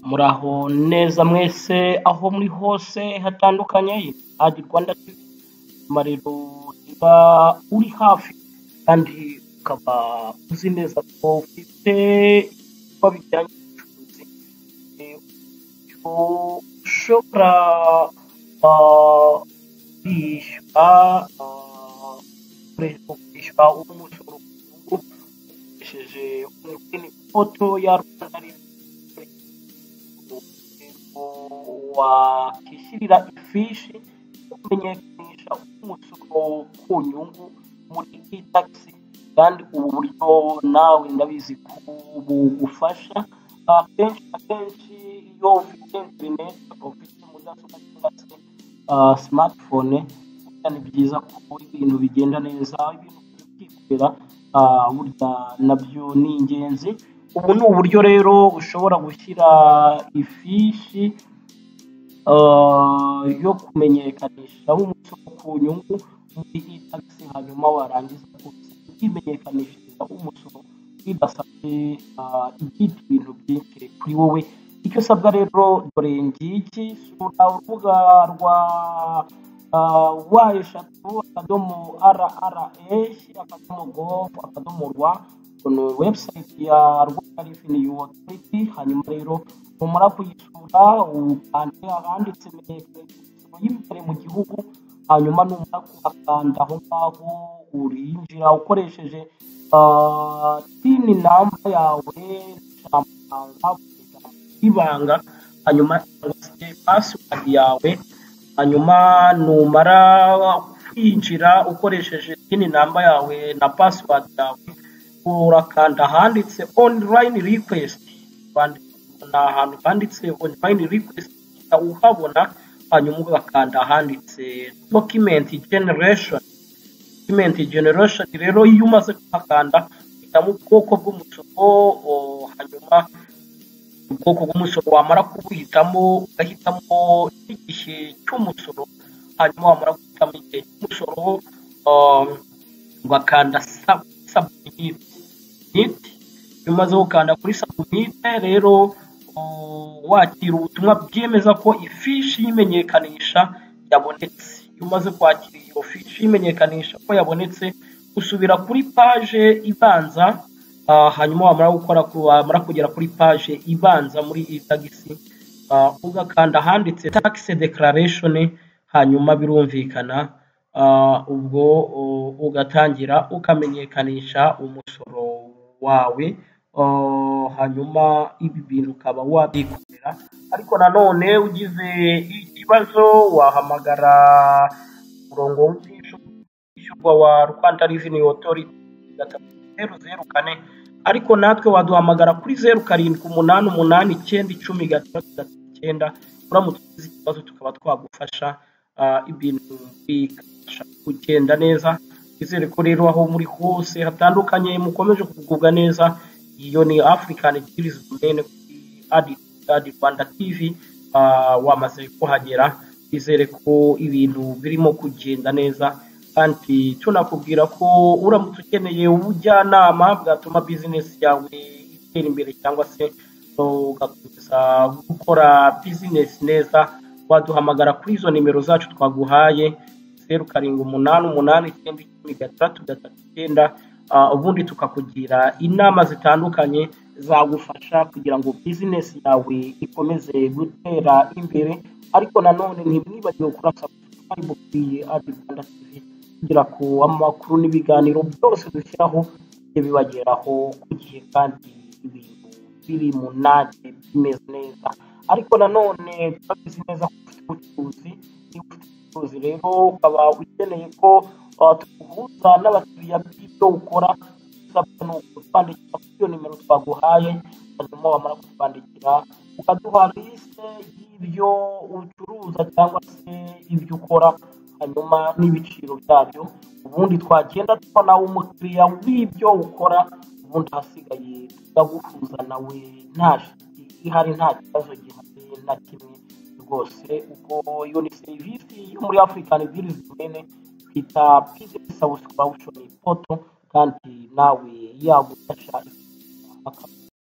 Muraho neza mwese aho muri hose hatandukanye, Adi Rwanda TV. Rero niba uri hafi kandi ukaba uzi neza ko ufite ibikorwa bijyanye n'ubucuruzi, ushobora kwishyura umusoro ku nyungu ukoresheje portal ya Rwanda Revenue, wakishyurira ifishi yo kumenyekanisha umusoro ku nyungu muri e-tax, kandi ubu buryo nawe ndabizi ko bugufasha. Akenshi na kenshi iyo ufite interineti, ukaba ufite mudasobwa cyangwa se smartphone, burya ni byiza ko ibintu bigenda neza, ibintu ukikorera, burya nabyo ni ingenzi. Ubu ni uburyo rero ushobora gushyira ifishi yo kumenyekanisha umusoro ku nyungu muri e-tax, hanyuma warangiza ukimenyekanishiriza umusoro bidasabye ibindi bintu byinshi kuri wowe. Icyo usabwa rero dore ngiki: sura urubuga rwa www.rra.gov.rw, ni website ya Rwanda Revenue Authority. Hanyuma rero numara kuyisura, ukande ahanditse menyekanisha imisoro y'imbere mu gihugu. Hanyuma numara kuhakanda aho ngaho, urinjira ukoresheje TIN number yawe, ijambo ry'ibanga, hanyuma cyangwa se password yawe. Hanyuma numara kwinjira ukoresheje TIN number yawe na password yawe, urakanda ahanditse online request. Ni ahantu handitse online request uhabona, hanyuma ugakanda ahanditse document generation. Document generation rero, iyo umaze kuhakanda, uhitamo ubwoko bw'umusoro. Hanyuma ubwoko bw'umusoro wamara kubuhitamo, ugahitamo n'igihe cy'umusoro. Hanyuma wamara guhitamo igihe cy'umusoro, ugakanda submit. Iyo umaze gukanda kuri submit rero, wakira ubutumwa bwemeza ko ifishi y'imenyekanisha yabonetse. Iyo umaze kwakira iyo fishi y'imenyekanisha ko yabonetse, usubira kuri page ibanza. Hanyuma wamara kugera kuri page ibanza muri e-tax, ugakanda ahanditse tax declaration. Hanyuma birumvikana, ubwo ugatangira ukamenyekanisha umusoro wawe. Hanyuma ibi bintu ukaba wabyikorera, ariko nanone ugize ikibazo wahamagara umurongo w'ishyurwa wa Rwanda Revenue Authority, 3004, ariko natwe waduhamagara kuri 0788910639, uramutse ugize ikibazo tukaba twagufasha, ibintu bikabasha kugenda neza. Twizere ko rero aho muri hose hatandukanye mukomeje kugubwa neza. Iyo ni African Deals Domain kuri Adi Rwanda TV, wamaze kuhagera. Twizere ko ibintu birimo kugenda neza, kandi tunakubwira ko uramutse ukeneye ubujyanama bwatuma business yawe itera imbere cyangwa se ugakomeza gukora business neza, waduhamagara kuri izo nimero zacu twaguhaye, 0788910639, ubundi tukakugira inama zitandukanye zagufasha kugira ngo business yawe ikomeze gutera imbere. Ariko nanone ntimwibagirwe gukora subscribe kuri Adi Rwanda TV kugira ngo amakuru n'ibiganiro byose dushyiraho bijye bibageraho ku gihe, kandi ibintu biri mu nage bimeze neza. Ariko nanone turabizi neza ko ufite ubucuruzi. Niba ufite ubucuruzi rero, ukaba ukeneye ko tuguhuza n'abakiriya b'ibyo ukora, usabwa ni ukutwandikira kuri iyo nimero twaguhaye. Hanyuma wamara kutwandikira, ukaduha liste y'ibyo ucuruza cyangwa se ibyo ukora, hanyuma n'ibiciro byabyo, ubundi twagenda tubona umukiriya w'ibyo ukora, ubundi ahasigaye tukaguhuza nawe nta shiti ihari, nta kibazo gihari na kimwe rwose. Ubwo iyo ni serivisi yo muri African Deals Domain twita Business Subscription Portal, kandi nawe yagufasha.